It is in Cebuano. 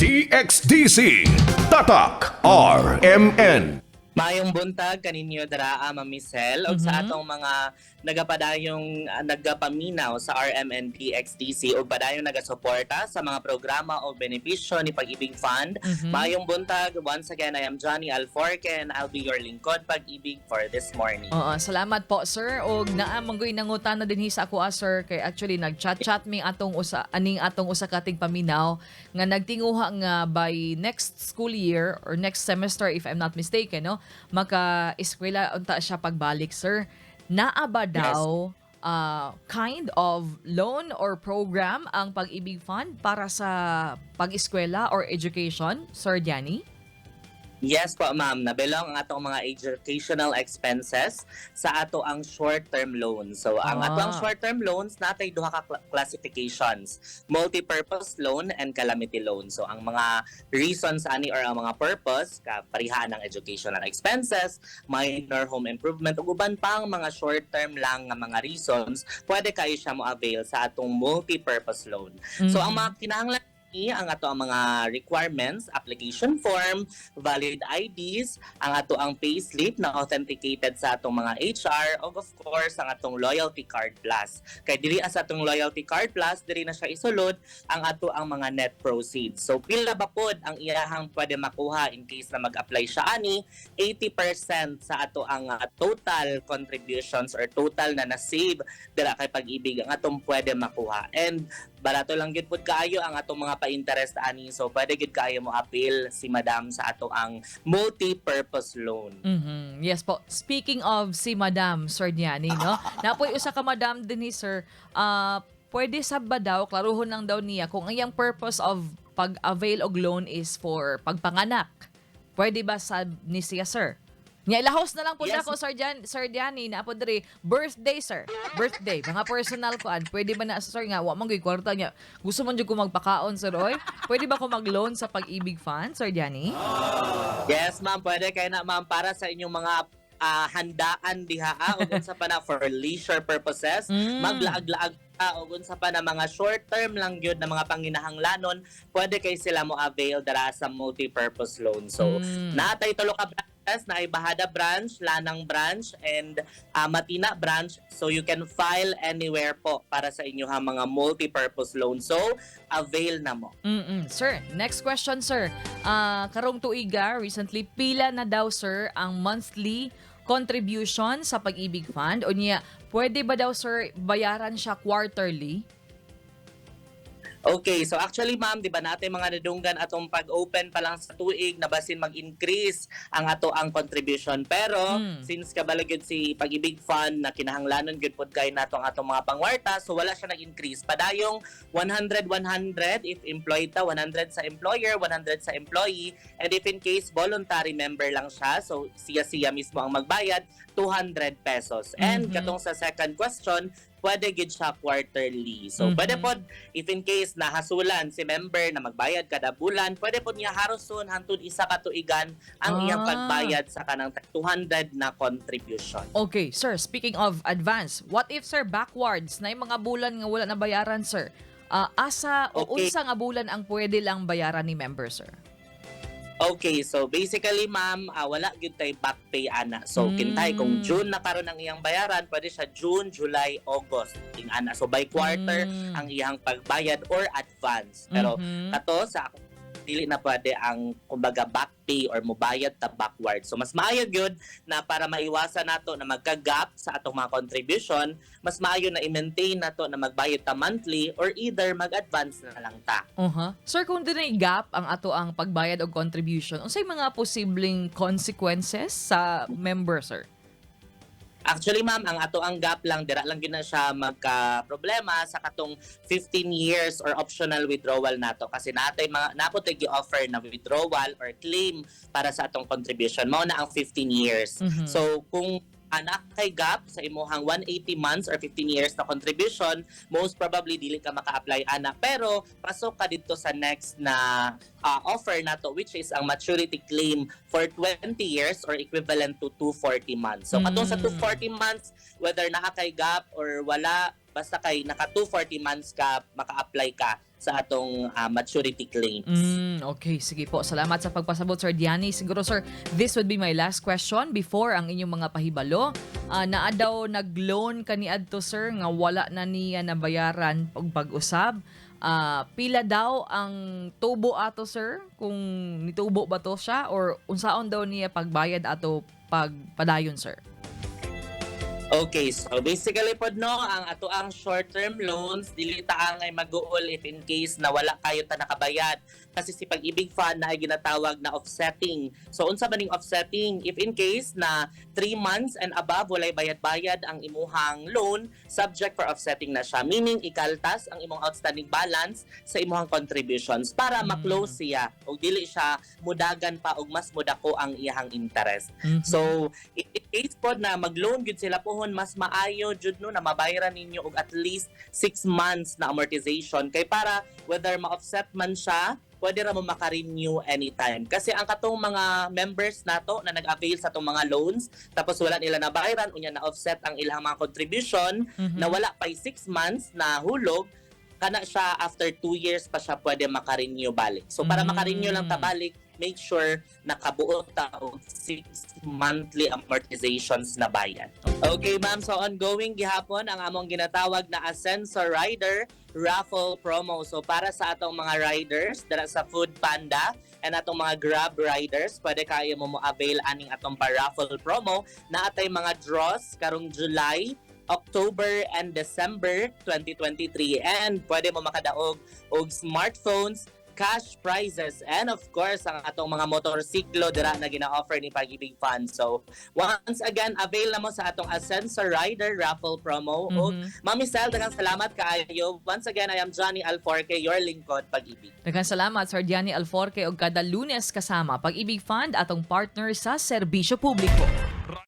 DXDC. Tatak RMN. Maayong buntag kaninyo dara, Ma'am Michelle, ug sa atong mga nagapadayong nagapaminaw sa RMN DXDC ug padayong nagasuporta sa mga programa o benepisyo ni Pag-ibig Fund. Maayong buntag. Once again, I am Johnny Alforque and I'll be your lingkod Pag-ibig for this morning. Oo, salamat po, sir. Og naa man goy nangutana dinhi sa ako, sir, kay actually nag-chat-chat mi atong usa aning atong usa ka tigpaminaw nga nagtinguha nga by next school year or next semester, if I'm not mistaken, no, maka eskwela unta siya pagbalik, sir. Naa ba daw kind of loan or program ang Pag-ibig Fund para sa pag-eskwela or education, Sir Danny? Yes po, ma'am, na-belong ang atong mga educational expenses sa ato ang short-term loan. So ang ato ang short-term loans natay duha ka classifications, multi-purpose loan and calamity loan. So ang mga reasons ani or ang mga purpose kaparihaan ng educational expenses, minor home improvement ug uban pang mga short-term lang nga mga reasons, pwede kayo siya mo avail sa atong multi-purpose loan. So ang mga kinahanglan ni ang ato ang mga requirements, application form, valid IDs, ang ato ang payslip na authenticated sa atong mga HR, ug of course ang atong loyalty card plus. Kay diri sa atong loyalty card plus, diri na siya isulod ang ato ang mga net proceeds. So pila ba pod ang iyahang pwede makuha in case na mag-apply siya ani? 80% sa ato ang total contributions or total na na-save dira kay Pag-ibig ang atong pwede makuha. And barato lang gyud pud kaayo ang atong mga pa-interest ani, so pwede gyud kaayo mo appeal si madam sa ato ang multi-purpose loan. Yes po. Speaking of si Madam, Sir Diani, no? Naa poy usa ka madam din ni sir. Pwede sa ba daw, klaruhon lang daw niya, kung ang iyang purpose of pag-avail og loan is for pagpanganak. Pwede ba sa ni siya, sir? Nya ilahos na lang po nako, Sir Jan, Sir Diani, na po diri birthday, sir. Birthday, mga personal kuan. Pwede ba na, sir, nga wa man gyud kwarta niya? Gusto man jud ko magpakaon, sir, oy. Pwede ba ko mag-loan sa Pag-ibig Fund, Sir Diani? Yes, ma'am, pwede kay na, ma'am, para sa inyong mga handaan diha ug unsa pa na for leisure purposes, maglaag-laag ka ug unsa pa na mga short term lang gyud na mga panginahanglanon, pwede kay sila mo avail dara sa multi-purpose loan. So, natay tulo ka branches, naay Bajada branch, Lanang branch and Matina branch. So you can file anywhere po para sa inyong mga multi-purpose loan. So avail na mo. Sir, next question, sir. Karong tuiga, recently, pila na daw, sir, ang monthly contribution sa Pag-ibig Fund? O niya, pwede ba daw, sir, bayaran siya quarterly? Okay, so actually, ma'am, di ba natin mga nadunggan atong pag-open pa lang sa tuig na basin mag-increase ang ato ang contribution. Pero since kabalo gyud si Pag-ibig Fund na kinahanglanon gyud pod kay nato ang atong mga pangwarta, so wala siya nag-increase. Padayong 100 100 if employed ta, 100 sa employer, 100 sa employee, and if in case voluntary member lang siya, so siya-siya mismo ang magbayad, 200 pesos. And katong sa second question, pwede gyud siya quarterly. So pwede pod if in case nahasulan si member na magbayad kada bulan, pwede pod niya haroson hangtod isa ka tuigan ang iyang pagbayad sa kanang 200 na contribution. Okay, sir, speaking of advance, what if, sir, backwards na yung mga bulan nga wala na bayaran, sir? Asa o unsa nga bulan ang pwede lang bayaran ni member, sir? Okay, so basically, ma'am, wala gyud tay back pay ana. So kintay kung June na karon ang iyang bayaran, pwede siya June, July, August ing ana. So by quarter ang iyang pagbayad or advance. Pero kato sa ako, dili na pwede ang kumbaga back pay or mobayad ta backward. So mas maayo gyud na para maiwasan nato na magka-gap sa atong mga contribution, mas maayo na i-maintain nato na magbayad ta monthly or either mag-advance na lang ta. Sir, kung dunay gap ang ato ang pagbayad og contribution, unsay mga posibleng consequences sa member, sir? Actually, ma'am, ang ato ang gap lang dira lang gyud na siya magka problema sa katong 15 years or optional withdrawal nato kasi natay mga naa pod tay gi-offer na withdrawal or claim para sa atong contribution mao na ang 15 years. So kung naa kay gap sa imuhang 180 months or 15 years na contribution, most probably dili ka maka-apply ana, pero pasok ka dito sa next na offer nato, which is ang maturity claim for 20 years or equivalent to 240 months. So katong sa 240 months, whether naa kay gap or wala, basta kay naka 240 months ka, maka-apply ka sa sa atong maturity claims. Okay, sige po. Salamat sa pagpasabot, Sir Diani. Siguro, sir, this would be my last question before ang inyong mga pahibalo. Naa daw nag-loan kaniadto, sir, nga wala na niya nabayaran pag pag-usab. Pila daw ang tubo ato, sir? Kung nitubo ba to siya or unsaon daw niya pagbayad ato pagpadayon, sir? Okay, so basically pod no, ang ato ang short-term loans dili ta angay mag-uol if in case na wala kayo ta nakabayad kasi si Pag-ibig Fund na ay ginatawag na offsetting. So unsa ba ning offsetting? If in case na 3 months and above walay bayad-bayad ang imuhang loan, subject for offsetting na siya. Meaning ikaltas ang imong outstanding balance sa imuhang contributions para ma-close siya og dili siya mudagan pa og mas mudako ang iyahang interest. So, in case pod na mag-loan gyud sila pohon, mas maayo jud no na mabayaran ninyo og at least 6 months na amortization kay para whether ma-offset man siya, pwede ra mo maka-renew anytime. Kasi ang katong mga members nato na nag-avail sa atong mga loans, tapos wala nila nabayaran, unya na offset ang ilang mga contribution, na wala pa'y 6 months na hulog, kana siya after 2 years pa siya pwede maka-renew balik. So para maka-renew lang ta balik, make sure nakabuo ta og 6 monthly amortizations na bayad. Okay, ma'am, so ongoing gihapon ang among ginatawag na Ascenso Rider raffle promo. So para sa atong mga riders dara sa Food Panda and atong mga Grab riders, pwede kayo mo mo-avail aning atong pa-raffle promo na atay mga draws karong July, October and December 2023 and pwede mo makadaog og smartphones, cash prizes, and of course ang atong mga motorsiklo dira na gina-offer ni Pag-ibig Fund. So once again, avail na mo sa atong Ascenso Rider raffle promo. Ug Mami Sel, daghang salamat kaayo. Once again, I am Johnny Alforque, your lingkod pag-ibig. Daghang salamat, Sir Diani Alforque, og kada Lunes kasama Pag-ibig Fund, atong partner sa serbisyo publiko.